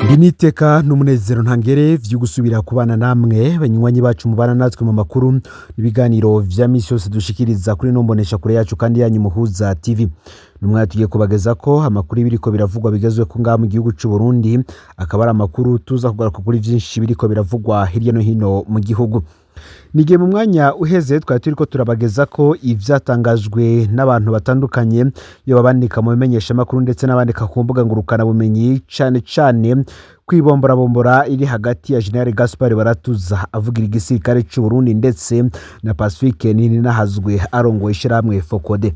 Iri ni iteka n'umunezero ntangere vyo gusubira kubana namwe banywanyi bacu mubana natwe mu makuru n'ibiganiro vya misi yose dushikiriza kuri ino mboneshakure yacu kandi yanyu Muhuza TV. Numwe tugiye kubageza ko amakuru y'ibiriko biravugwa bigezweho ngaha mu gihugu c'u Burundi, akaba ari amakuru tuza kugaruka kuri vyinshi biriko biravugwa hirya no hino mu gihugu. Nigihe mu mwanya uheze twari turiko turabageza ko ivyatangajwe n'abantu batandukanye, iyo babandika mu bimenyeshamakuru ndetse n'abandika ku mbuga ngurukanabumenyi, cane cane kwibomborabombora iri hagati ya General Gaspard Baratuza avugira igisirikare c'u Burundi ndetse na Pacifique Nininahazwe arongoye ishirahamwe FOCODE.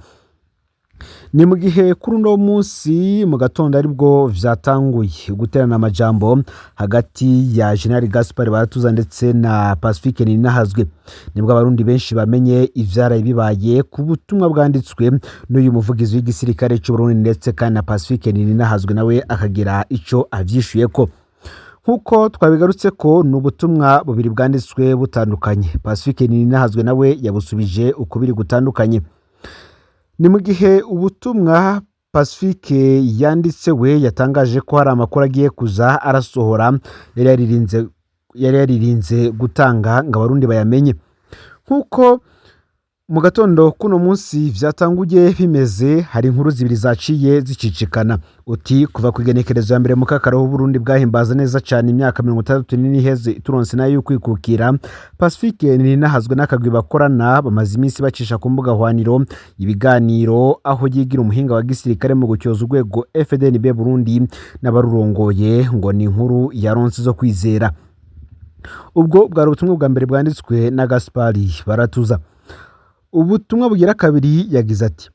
Ni mu gihe kuri uno munsi mu gatondo aribwo vyatanguye guterana amajambo hagati ya General Gaspard Baratuza ndetse na Pacifique Nininahazwe, nibwo abarundi benshi bamenye ivyaraye bibaye ku butumwa bwanditswe n'uyu muvugizi w'igisirikare c'u Burundi, ndetse kandi na Pacifique Nininahazwe nawe akagira ico avyishuyeko. Nk'uko twabigarutse ko ni ubutumwa bubiri bwanditswe butandukanye, Pacifique Nininahazwe nawe yabusubije ukubiri gutandukanye. Ni mu gihe ubutumwa Pacifique yanditse we yatangaje ko hari amakuru agiye kuza arasohora yari yaririnze gutanga ngo abarundi bayamenye. Nk'uko mu gatondo kuno munsi vyatanguye bimeze, hari inkuru zibiri zaciye zicicikana uti kuva ku igenekerezo ya mbere mu kakaro Burundi bwahimbaza neza cane imyaka 64 iheze turonse nayo y'ukwikukira. Pacifique Nininahazwe n'akagwi bakorana bamaze iminsi bacisha ku mbuga hwaniro ibiganiro aho yigira umuhinga wa gisirikare mu gucyoza urwego FDNB Burundi n'abarurongoye, ngo ni inkuru yaronse zo kwizera. Ubwo bwari ubutumwa bwa mbere bwanditswe na Gaspari Baratuza. Ubutumwa bugira kabiri yagize ati: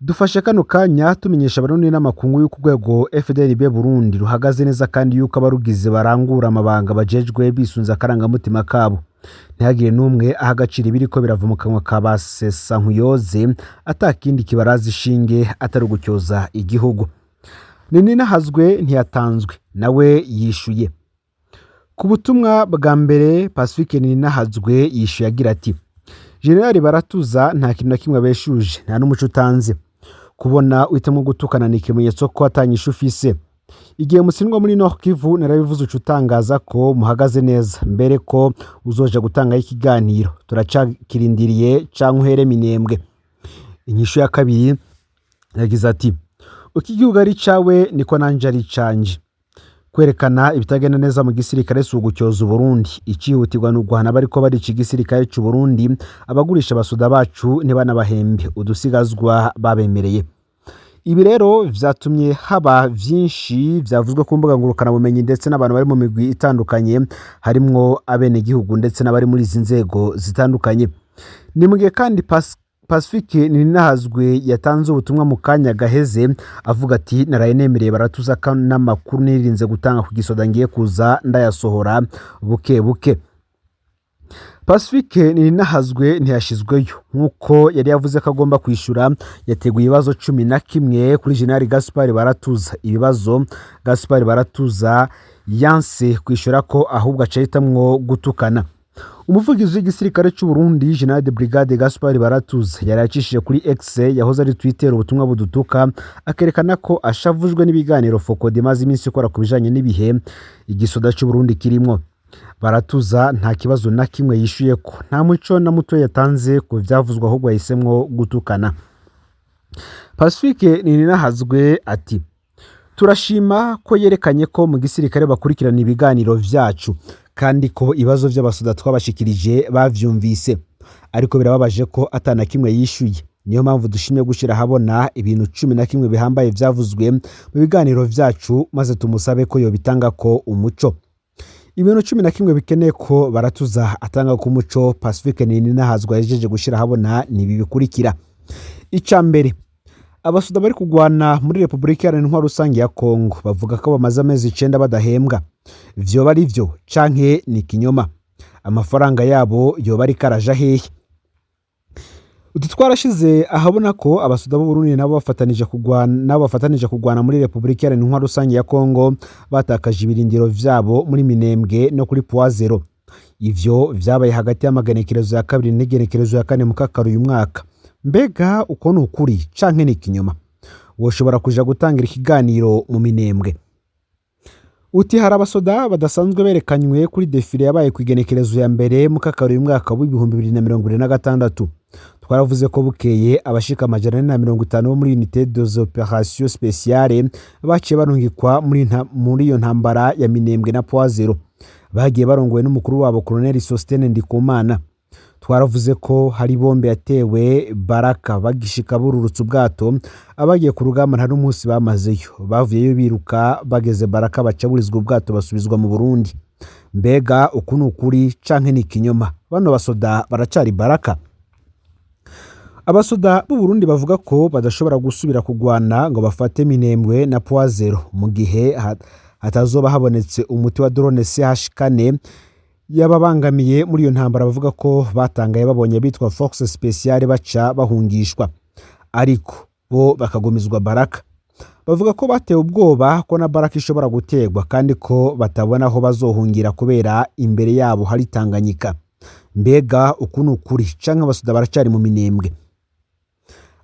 "Dufashe kano kanya tumenyesha abarundi n'amakungu y'uko urwego FDNB Burundi ruhagaze neza kandi yuko abarugize barangura amabanga bajejwe bisunze akarangamutima kabo. Ntihagire n'umwe aha agaciro ibiriko birava mu kanwa ka ba Sesankuyoze, atakindi kibaraza ishinge atari ugucyoza igihugu." Nininahazwe ntiyatanzwe, nawe yishuye ku butumwa bwa mbere. Pacifique Nininahazwe yishuye agira ati: "Generali Baratuza nta kintu na kimwe abeshuje, nta n'umuco utanze. Kubona uhitamo gutukana ni ikimenyetso ko atanyishu ufise. Igihe mutsindwa muri Nord Kivu narabivuze, uca utangaza ko muhagaze neza, mbere ko uzoja gutangaho ikiganiro. Turacakirindiriye canke uhere Minembwe." Inyishu ya kabiri yagize ati: "Uko igihugu ari icawe niko nanje ari icanje. Kwerekana ibitagenda neza mu gisirikare si ugucyoza Uburundi. Icihutirwa ni uguhana abariko barica igisirikare c'u Burundi, abagurisha abasoda bacu ntibanabahembe udusigazwa babemereye." Ibi rero vyatumye haba vyinshi vyavuzwe ku mbuga ngurukanabumenyi ndetse n'abantu bari mu migwi itandukanye, harimwo abenegihugu ndetse n'abari muri izi nzego zitandukanye. Ni mu gihe kandi Pacifique Nininahazwe yatanze ubutumwa mu kanya gaheze avuga ati: "Naraye nemereye Baratuza ko n'amakuru nirinze gutanga ku gisoda ngiye kuza ndayasohora buke buke." Pacifique Nininahazwe ntiyashizweyo nk'uko yari yavuze ko agomba kwishyura. Yateguye ibibazo 11 kuri General Gaspard Baratuza, ibibazo Gaspard Baratuza yanse kwishyura ko ahubwo aca ahitamwo gutukana. Umuvugizi w'igisirikare cy'u Burundi, General de Brigade Gaspard Baratuza, yari yacishije kuri X yahoze ari Twitter ubutumwa budutuka, akerekana ko ashavujwe n'ibiganiro FOCODE imaze iminsi ikora ku bijanye n'ibihe igisoda cy'u Burundi kirimwo. Baratuza nta kibazo na kimwe yishuye ko, nta muco na muto yatanze ku vyavuzwe, ahubwo yahisemwo gutukana. Pacifique Nininahazwe ati: "Turashima ko yerekanye ko mu gisirikare bakurikirana ibiganiro vyacu kandi ko ibibazo vy'abasoda twabashikirije bavyumvise, ariko birababaje ko atana kimwe yishuye. Niyo mpamvu dushimye gushira ahabona ibintu 11 bihambaye vyavuzwe mu biganiro vyacu, maze tumusabe ko yobitanga ko umuco." Ibintu 11 bikeneye ko Baratuza atanga ku muco Pacifique Nininahazwa yajeje gushira ahabona ni ibi bikurikira: Ica mbere, abasoda bari kugwana muri Repubulika Iharanira Intwaro Rusange ya Kongo bavuga ko bamaze amezi 9 badahembwa. Vyoba ari vyo canke ni ikinyoma? Amafaranga yabo yoba ariko araja hehe? Utu twarashize ahabona ko abasoda b'Uburundi nabo bafatanije kugwana muri Repubulika Iharanira Intwaro Rusange ya Kongo batakaje ibirindiro vyabo muri Minembwe no kuri Point Zéro. Ivyo vyabaye hagati y'amagenekerezo ya kabiri n'igenekerezo ya kane mukakaro uyu mwaka. Mbega uko ni ukuri canke ni ikinyoma? Woshobora kuja gutangira ikiganiro mu Minembwe? Uti hari abasoda badasanzwe berekanywe kuri défilé yabaye ku igenekerezo ya mbere mu kakaro uyu mwaka w'2026. Twaravuze ko bukeye abashika 450 bo muri unité des opérations spéciales baciye barungikwa muri iyo ntambara ya Minembwe na Point Zéro, bagiye barongowe n'umukuru wabo, Colonel Sostene Ndikumana. Twaravuze ko hari bombe yatewe Baraka bagishika bururutse ubwato. Abagiye ku rugamba nta n'umunsi bamazeyo, bavuyeyo biruka. Bageze Baraka baca burizwa ubwato, basubizwa mu Burundi. Mbega uku ni ukuri canke ni ikinyoma? Bano basoda baracari Baraka? Abasoda b'u Burundi bavuga ko badashobora gusubira kugwana ngo bafate Minembwe na Point Zéro mu gihe hatazoba habonetse umuti wa drone CH4 yababangamiye muri iyo ntambara. Bavuga ko batangaye babonye bitwa force spéciale baca bahungishwa, ariko bo bakagumizwa Baraka. Bavuga ko batewe ubwoba ko na Baraka ishobora gutegwa, kandi ko batabona aho bazohungira kubera imbere yabo hari Tanganyika. Mbega uku ni ukuri canke abasoda baracari mu Minembwe?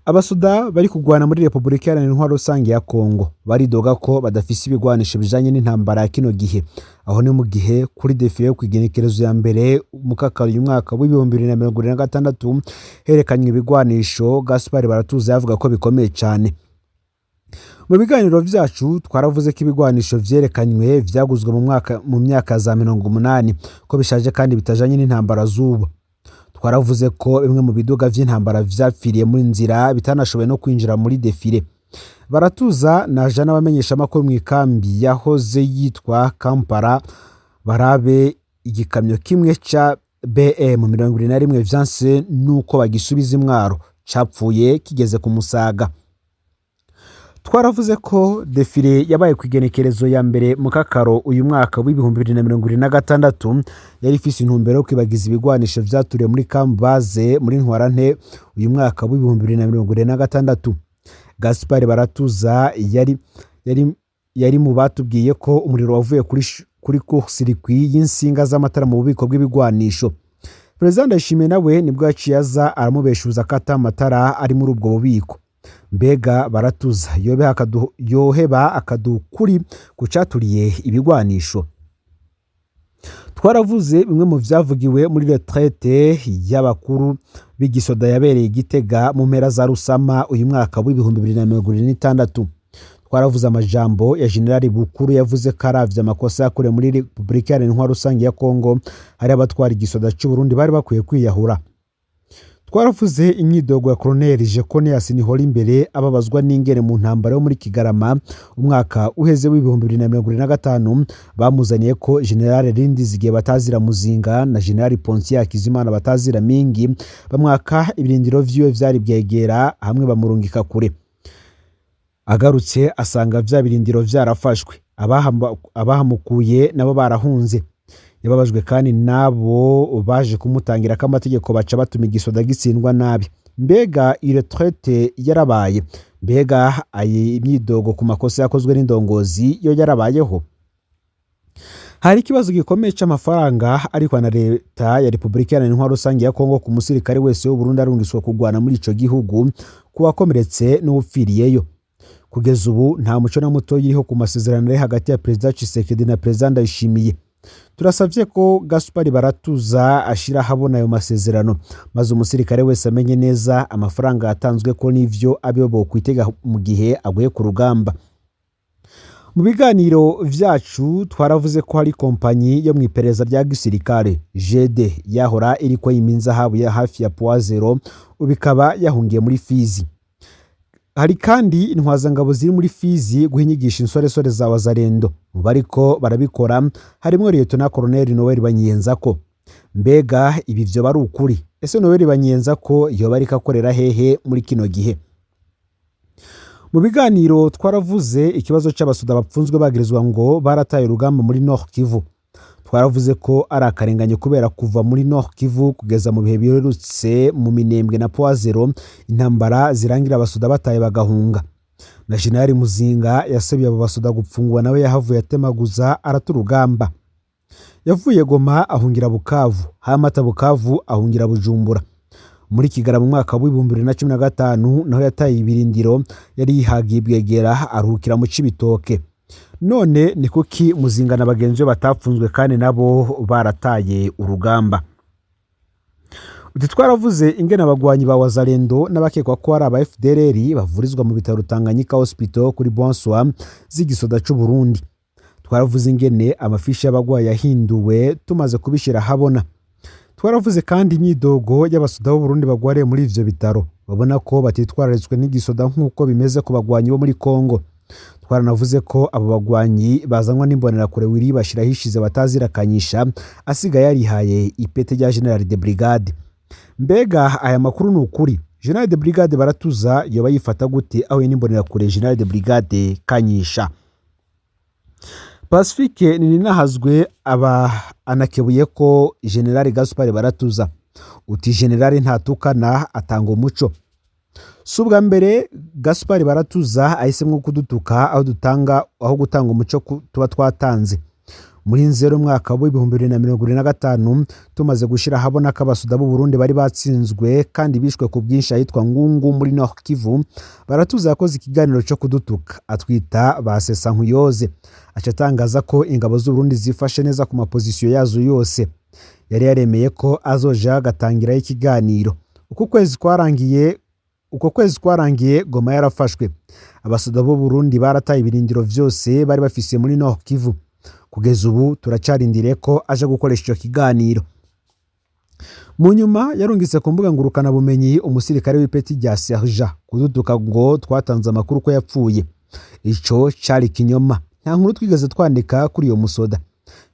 Abasoda bari kugwana muri Repubulika Iharanira Intwaro Rusange ya Kongo baridoga ko badafise ibigwanisho bijanye n'intambara ya kino gihe. Aho ni mu gihe kuri défilé yo kw'igenekerezo ya mbere mu kakaro uyu mwaka w'2026 herekanywe ibigwanisho Gaspar Baratuza yavuga ko bikomeye cyane. Mu biganiro vyacu twaravuze ko ibigwanisho vyerekanywe vyaguzwe mu myaka za 80, ko bishaje kandi bitajanye n'intambara z'ubu. Twaravuze ko bimwe mu biduga vy'intambara vyapfiriye muri nzira, bitanashoboye no kwinjira muri défilé. Baratuza naja n'abamenyeshamakuru mu ikambi yahoze yitwa Kampala barabe igikamyo kimwe ca BM 71 vyanse nuko bagisubiza imwaro, capfuye kigeze ku Musaga. Twaravuze ko défilé yabaye ku igenekerezo ya mbere mu kakaro uyu mwaka w'2026 yari ifise intumbero yo kwibagiza ibigwanisho vyaturiwe muri Kambaze muri Ntwarante uyu mwaka w'2026. Gaspar Baratuza yari mu batubwiye ko umuriro wavuye kuri court-circuit y'insinga z'amatara mu bubiko bw'ibigwanisho. Perezida Ndayishimiye nawe nibwo yaciye aza aramubeshuza ko ata amatara ari muri ubwo bubiko. Mbega Baratuza yoheba akaduha ukuri ku caturiye ibigwanisho? Twaravuze bimwe mu vyavugiwe muri retraite y'abakuru b'igisoda yabereye i Gitega mu mpera za Rusama uyu mwaka w'2026. Twaravuze amajambo ya Generali Bukuru yavuze ko aravye amakosa yakorewe muri Repubulika Iharanira Intwaro Rusange ya Kongo, hari abatwara igisoda c'u Burundi bari bakwiye kwiyahura. Twaravuze imyidogo ya Colonel Jeconias Nihorimbere ababazwa n'ingene mu ntambara yo muri Kigarama umwaka uheze w'2025 bamuzaniye ko General Rindizigiye batazira Muzinga na General Ponsier Hakizimana batazira Mingi, bamwaka ibirindiro vyiwe vyari bwegera hamwe, bamurungika kure. Agarutse asanga vya birindiro vyarafashwe, abahamukuye nabo barahunze. Yababajwe kandi nabo baje kumutangira ko amategeko baca batuma igisoda gitsindwa nabi. Mbega iyo retraite yarabaye? Mbega ayi imyidogo ku makosa yakozwe n'indongozi yo yarabayeho? Hari ikibazo gikomeye c'amafaranga ariko na leta ya Repubulika Iharanira Intwaro Rusange ya Kongo ku musirikare wese w'u Burundi arungiswe kugwana muri ico gihugu, ku wakomeretse n'uwupfiriyeyo. Kugeza ubu nta muco na muto iriho ku masezerano ari hagati ya Perezida Tshisekedi na Perezida Ndayishimiye. Turasavye ko Gaspari Baratuza ashira ahabona ayo masezerano, maze umusirikare wese amenye neza amafaranga yatanzwe ko n'ivyo abe bokwitega mu gihe aguye ku rugamba. Mu biganiro vyacu twaravuze ko hari kompanyi yo mu iperereza rya gisirikare GD yahora iriko yima inzahabu ya hafi ya Point Zéro, ubu ikaba yahungiye muri Fizi. Hari kandi intwazangabo ziri muri Fizi guha inyigisho insoresore za Wazalendo. Mu bariko barabikora harimwo Lieutenant Colonel Noel Banyenzako. Mbega ibi vyoba ari ukuri? Ese Noel Banyenzako yoba ariko akorera hehe muri kino gihe? Mu biganiro twaravuze ikibazo c'abasoda bapfunzwe bagirizwa ngo barataye urugamba muri Nord Kivu. Twaravuze ko ari akarengane kubera kuva muri Nord Kivu kugeza mu bihe biherutse mu Minembwe na Point Zéro, intambara zirangira abasoda bataye bagahunga. Na General Muzinga yasabiye abo basoda gupfungwa, nawe yahavuye atemaguza arata urugamba. Yavuye Goma ahungira Bukavu, hamata Bukavu ahungira Bujumbura. Muri Kigarama mu mwaka w'2015 naho yataye ibirindiro yari yihagiye bwegera, aruhukira mu Cibitoke. None ni kuki Muzinga na bagenzi be batapfunzwe kandi nabo barataye urugamba? Uti twaravuze ingene abagwanyi ba Wazalendo n'abakekwa ko ari aba FDLR bavurizwa mu bitaro Tanganyika Hospital kuri Bonsoir z'igisoda c'u Burundi. Twaravuze ingene amafishi y'abagwayi yahinduwe tumaze kubishira habona. Twaravuze kandi imyidogo y'abasoda b'u Burundi bagwariye muri ivyo bitaro, babona ko batitwararitswe n'igisoda nk'uko bimeze ku bagwanyi bo muri Kongo. Twaranavuze ko abo bagwanyi bazanwa n'imbonerakure Willy Bashirahishize batazirakanyisha, asigaye yarihaye ipete rya Général de Brigade. Mbega aya makuru ni ukuri? Général de Brigade Baratuza yoba yifata gute ahuye n'imbonerakure Général de Brigade Kanyisha? Pacifique Nininahazwe aba anakebuye ko Général Gaspard Baratuza. Uti Général ntatukana, atanga umuco. Si ubwa mbere Gaspard Baratuza ahisemwo kudutuka aho gutanga umuco tuba twatanze. Muri Nzero umwaka w'2025, tumaze gushyira ahabona ko abasoda b'u Burundi bari batsinzwe kandi bishwe ku bwinshi ahitwa Ngungu muri Nord Kivu, Baratuza yakoze ikiganiro cyo kudutuka, atwita ba Sesankuyoze, aca atangaza ko ingabo z'u Burundi zifashe neza ku mapozisiyo yazo yose. Yari yaremeye ko azoja agatangirayo ikiganiro. Uko kwezi kwarangiye Goma yarafashwe, abasoda b'u Burundi barataye ibirindiro vyose bari bafise muri Nord Kivu. Kugeza ubu turacarindiriye ko aje gukoresha ico kiganiro. Mu nyuma yarungitse ku mbuga ngurukanabumenyi umusirikare w'ipeti rya sergent kudutuka ngo twatanze amakuru ko yapfuye. Ico cari ikinyoma, nta nkuru twigeze twandika kuri iyo musoda.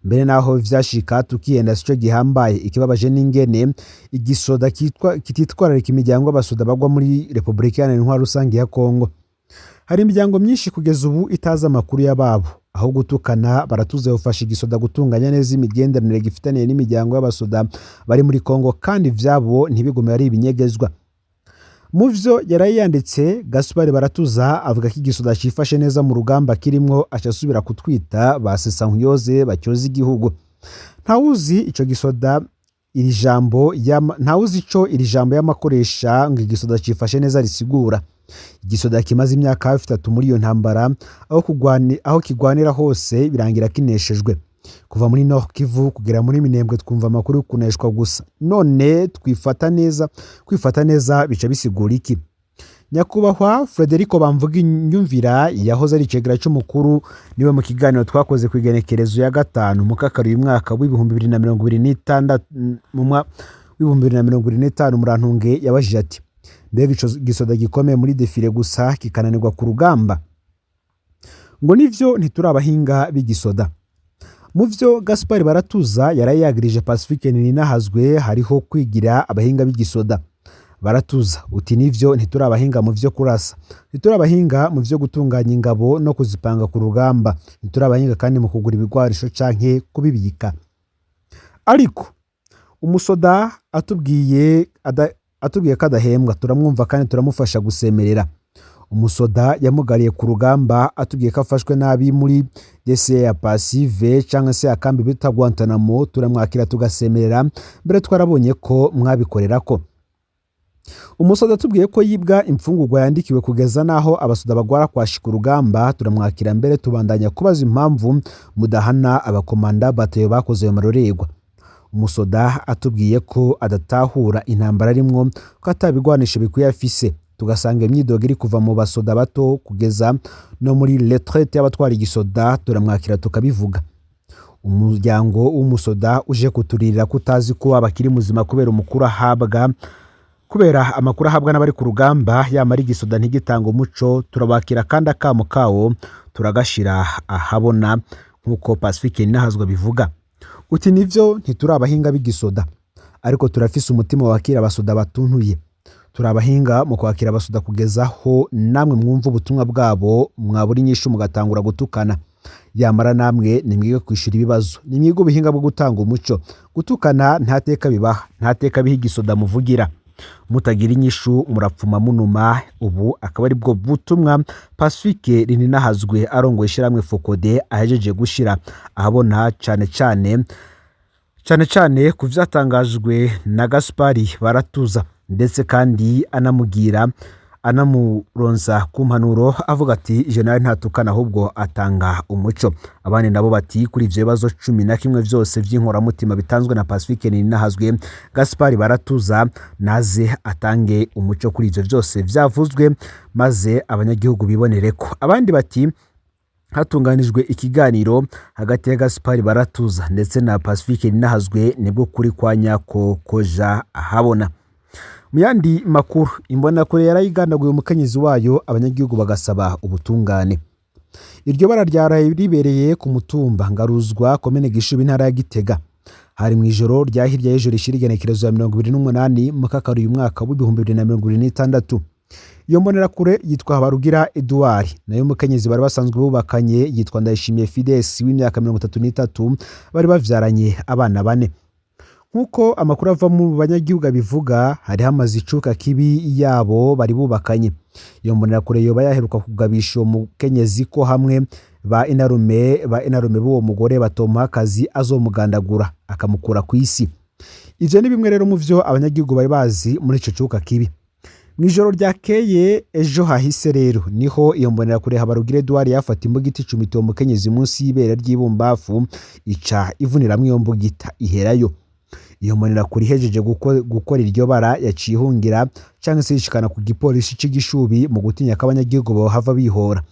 Mbere naho vyashika tukiyenda sico gihambaye, ikibabaje n'ingene igisoda kititwararika imiryango y'abasoda bagwa muri Repubulika Iharanira Intwaro Rusange ya Kongo. Hari imiryango myinshi kugeza ubu itazi amakuru y'ababo. Aho gutukana, Baratuze bufasha igisoda gutunganya neza imigenderanire gifitaniye n'imiryango y'abasoda bari muri Kongo, kandi ivyabo ntibigume ari ibinyegezwa. Mu vyo yaraye yanditse, Gaspard Baratuza avuga ko igisoda cifashe neza mu rugamba kirimwo, aca asubira kutwita ba Sesankuyoze bacyoza igihugu. Ntawuzi ico gisoda iri jambo ntawuzi ico iri jambo y'amakoresha ngo igisoda cifashe neza risigura. Igisoda kimaze imyaka hafi 3 muri iyo ntambara, aho kigwanira hose birangira kineshejwe. Kuva muri Nord Kivu kugera muri Minembwe twumva amakuru yo kuneshwa gusa. None twifata neza, kwifata neza bica bisigura iki? Nyakubahwa Frederico Bamvuga Inyumvira yahoze ari icegera c'umukuru, niwe mu kiganiro twakoze ku igenekerezo ya 5 mukakaro uyu mwaka w'2026, mu w'2025, murantunge, yabajije ati: mbega ico gisoda gikomeye muri défilé gusa kikananirwa ku rugamba? Ngo nivyo, ntituri abahinga b'igisoda. Mu vyo Gaspard Baratuza yaraye yagirije Pacifique Nininahazwe hariho kwigira abahinga b'igisoda. Baratuza uti nivyo, ntituri abahinga mu vyo kurasa, ntituri abahinga mu vyo gutunganya ingabo no kuzipanga ku rugamba, ntituri abahinga kandi mu kugura ibigwarisho canke kubibika. Ariko umusoda atubwiye ko adahembwa, turamwumva kandi turamufasha gusemerera. Umusoda yamugariye ku rugamba atubwiye ko afashwe nabi muri DCA ya Passive cyangwa se akambi bita Guantanamo, turamwakira tugasemerera, mbere twarabonye ko mwabikorera ko. Umusoda atubwiye ko yibwa imfungurwa yandikiwe kugeza n'aho abasoda bagwara kwashika urugamba, turamwakira, mbere tubandanya kubaza impamvu mudahana abakomanda batayo bakoze ayo marorerwa. Umusoda atubwiye ko adatahura intambara arimwo, ko atabigwanisho bikwiye afise, tugasanga imyidogo iri kuva mu basoda bato kugeza no muri retraite y'abatwara igisoda, turamwakira tukabivuga. Umuryango w'umusoda uje kuturirira ko utazi ko waba akiri muzima kubera amakuru ahabwa n'abari ku rugamba, yamara igisoda ntigitanga umuco, turabakira kandi akamo kawo turagashira ahabona, nk'uko Pacifique Ninahazwa bivuga. Uti nivyo, ntituri abahinga b'igisoda, ariko turafise umutima wakira abasoda batuntuye. Turi abahinga mu kwakira abasoda kugeza aho namwe mwumva ubutumwa bwabo mwabura inyishu mugatangura gutukana. Yamara namwe nimwige kwishyura ibibazo, nimwige ubuhinga bwo gutanga umuco. Gutukana nta teka bibaha, nta teka biha igisoda muvugira. Mutagira inyishu murapfuma munuma. Ubu akaba ari bwo butumwa Pacifique Rininahazwe arongoye ishyirahamwe FOCODE ahejeje gushira ahabona, cane cane cane cane ku vyatangajwe na Gaspari Baratuza, ndetse kandi anamugira Anamuronza ku mpanuro avuga ati general ntatukana ahubwo atanga umuco. Abandi nabo bati kuri ivyo bibazo 11 vyose vy'inkoramutima bitanzwe na Pacifique Nininahazwe, Gaspard Baratuza naze atange umuco kuri ivyo vyose vyavuzwe maze abanyagihugu bibonereko. Abandi bati hatunganijwe ikiganiro hagati ya Gaspard Baratuza ndetse na Pacifique Nininahazwe, nibwo kuri kwa nyako koja ahabona. Mu yandi makuru, Imbonakure yarayigandaguye umukenyezi wayo, abanyagihugu bagasaba ubutungane. Iryo bara ryaraye ribereye ku mutumba Ngaruzwa, komine Gishubi, intara ya Gitega. Hari mu ijoro rya hirya y'ejo rishira igenekerezo ya 28 Mukakaro uyu mwaka w'2026. Iyo mbonerakure yitwa Habarugira Edouard, nayo umukenyezi bari basanzwe bubakanye yitwa Ndayishimiye Fides w'imyaka 33, bari bavyaranye abana bane. Nk'uko amakuru ava mu banyagihugu abivuga, hari hamaze icuka kibi yabo bari bubakanye. Iyo mbonerakure yoba yaheruka kugabisha uwo mukenyezi ko hamwe ba inarume b'uwo mugore batomuha akazi azomugandagura akamukura ku isi. Ivyo ni bimwe rero mu vyo abanyagihugu bari bazi muri ico cuka kibi. Mu ijoro ryakeye ejo hahise rero niho iyo mbonerakure Habarugira Edouard yafata imbugita icumita uwo mukenyezi munsi y'ibere ry'ibumbafu, ica ivuniramwo iyo mbugita iherayo. Iyo mbonerakure ihejeje gukora iryo bara yaciye ihungira canke se yishikana ku gipolisi c'iGishubi mu gutinya ko abanyagihugu bohava bihora.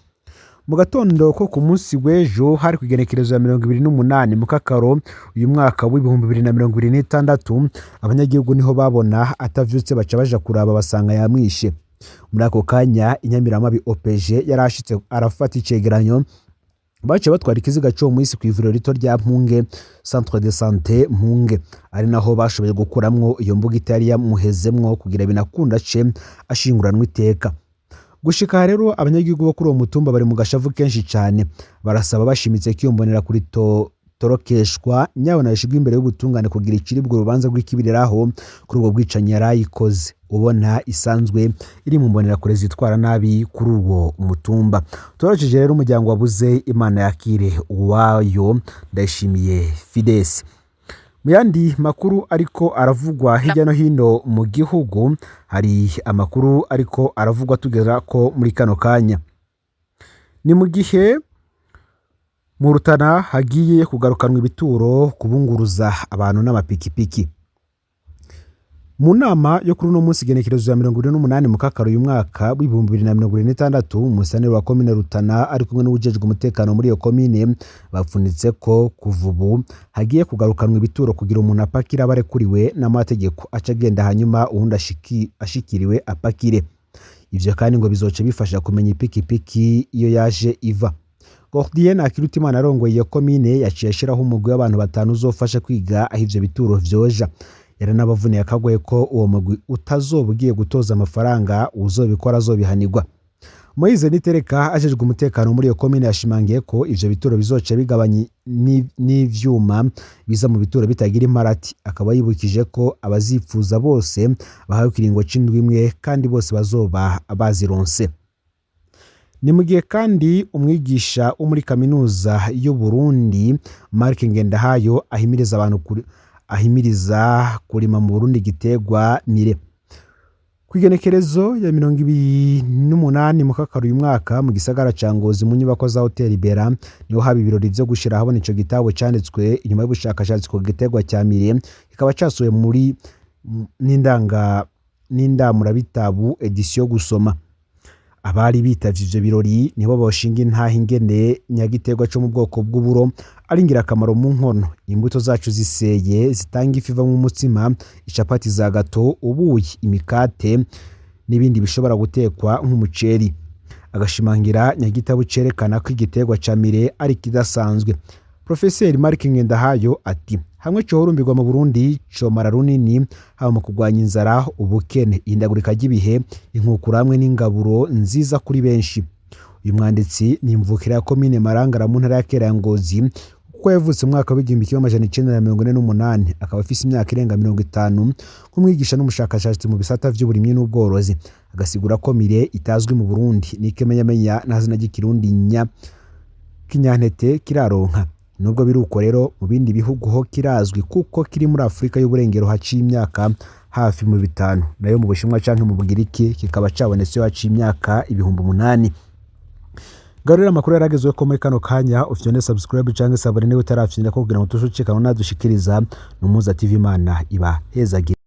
Mu gatondo ko ku munsi w'ejo, hari ku igenekerezo ya 28 Mukakaro uyu mwaka w'2026, abanyagihugu niho babona atavyutse, baca baja kuraba basanga yamwishe. Muri ako kanya inyamiramabi OPG yarashitse arafata icegeranyo, baciye batwara ikiziga c'uwo muhisi kw'ivuriro rito rya Mpunge, Centre de Santé Mpunge, ari naho bashoboye gukuramwo iyo mbugita yari yamuhezemwo kugira binakunda ace ashinguranwa iteka. Gushika aha rero abanyagihugu bo kuri uwo mutumba bari mu gashavu kenshi cane, barasaba bashimitse ko iyo mbonerakure torokeshwa nyabona yashirwa imbere y'ubutungane kugira iciribwe urubanza rw'ikibiriraho kuri ubwo bwicanyi yarayikoze, ubona isanzwe iri mu mbonerakure zitwara nabi kuri uwo mutumba. Turabajije rero umuryango wabuze, Imana yakire uwayo Ndayishimiye Fides. Mu yandi makuru ariko aravugwa hirya no hino mu gihugu, hari amakuru ariko aravugwa tugera ko muri kano kanya ni mu gihe mu Rutana hagiye kugarukanwa ibituro kubunguruza abantu n'amapikipiki. Mu nama yo kuri uno munsi igenekerezo ya 28 Mukakaro uyu mwaka w'2026, umusaneri wa komine Rutana ari kumwe n'uwujejwe umutekano muri iyo komine bapfunitse ko kuva ubu hagiye kugarukanwa ibituro kugira umuntu apakira abarekuriwe n'amategeko aca agenda, hanyuma uwundi ashikiriwe apakire. Ivyo kandi ngo bizoca bifasha kumenya ipikipiki iyo yaje iva. Gordien Ntakirutimana arongoye iyo komine yaciye ashiraho umugwi w'abantu batanu uzofasha kwiga aho ivyo bituro vyoja. Yaranabavuniye akagoye ko uwo mugwi utazoba ugiye gutoza amafaranga, uwuzobikora azobihanirwa. Moise Nitereka ajejwe umutekano muri iyo komine yashimangiye ko ivyo bituro bizoca bigabanya n'ivyuma biza mu bituro bitagira imparati, akaba yibukije ko abazipfuza bose bahawe ikiringo c'indwi imwe kandi bose bazoba bazironse. Ni mu gihe kandi umwigisha wo muri kaminuza y'u Burundi Mark Ngendahayo ahimiriza abantu ahimiriza kurima mu Burundi igiterwa mire. Kw'igenekerezo ya 28 Mukakaro uyu mwaka, mu gisagara ca Ngozi mu nyubako za Hotel Bera, niho haba ibirori vyo gushira ahabona ico gitabo canditswe inyuma y'ubushakashatsi ku giterwa ca mire, kikaba casohowe muri n'indanga n'indamurabitabu édition gusoma. Abari bitavye ivyo birori nibo boshinga intahe ingene nyagiterwa co mu bwoko bw'uburo ari ingirakamaro mu nkono, imbuto zacu ziseye zitanga ifu ivamwo umutsima, icapati za gâteau, ubuyi, imikate n'ibindi bishobora gutekwa nk'umuceri. Agashimangira nyagitabo cerekana ko igiterwa ca mire ari kidasanzwe. Profeseri Mark Ngendahayo ati hamwe cohurumbirwa mu Burundi comara runini, haba mu kurwanya inzara, ubukene, ihindagurika ry'ibihe, inkukura hamwe n'ingaburo nziza kuri benshi. Uyu mwanditsi ni imvukira ya komine Marangara mu ntara ya kera ya Ngozi, kuko yavutse mu mwaka w'1948, akaba afise imyaka irenga 50 nk'umwigisha n'umushakashatsi mu bisata vy'uburimyi n'ubworozi. Agasigura ko mire itazwi mu Burundi n'ikimenyamenya nta zina ry'ikirundi nya kinyantete kiraronka. Nubwo biri uko rero, mu bindi bihugu ho kirazwi kuko kiri muri Afurika y'uburengero haciye imyaka hafi mu 5000, nayo mu Bushinwa canke mu Bugiriki kikaba cabonetse haciye imyaka 8000. Garurira amakuru yaragezwe ko muri kano kanya, ufyonde subscribe canke s'abonner niba utarafyonda, kugira ngo tushucikana nadushikiriza. Numuza TV, Imana iba hezagire.